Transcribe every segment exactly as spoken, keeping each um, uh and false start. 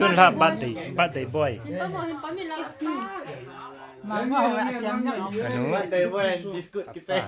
Tun la birthday, birthday boy. Anu. Birthday boy, biscuit kichai.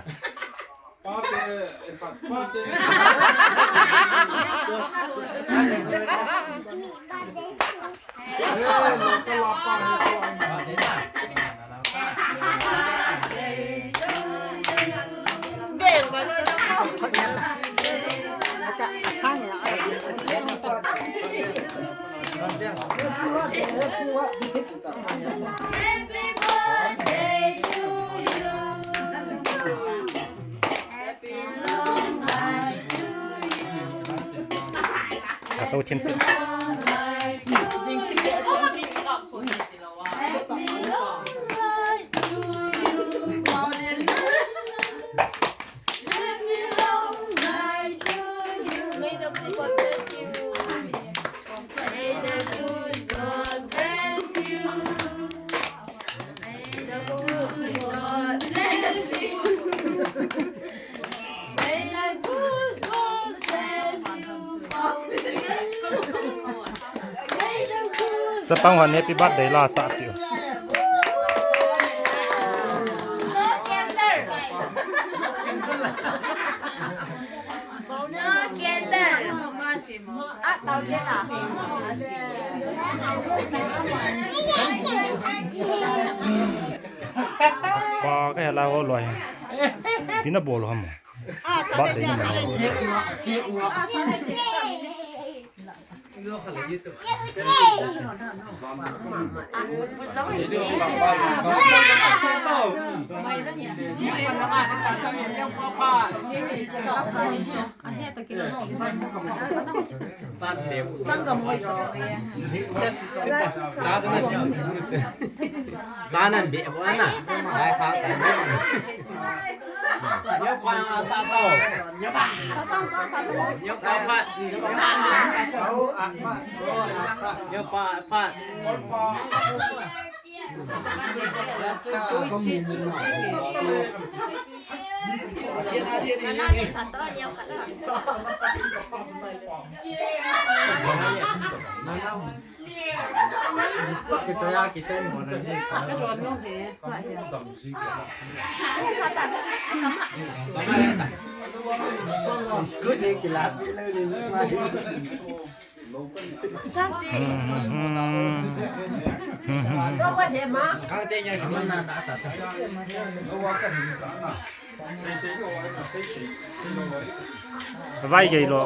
Chapang hon happy birthday la sa tiu. Pa ka hela ho loi. Pina bol ham. Ba de ni ma. Sana de bona. Neo pa sa to. Neo pa. Neo pa phat. Neo pa phat. Biscuit ke choya ke sen mo na ni. Biscuit ni kila pilo ni. Vai gei lo.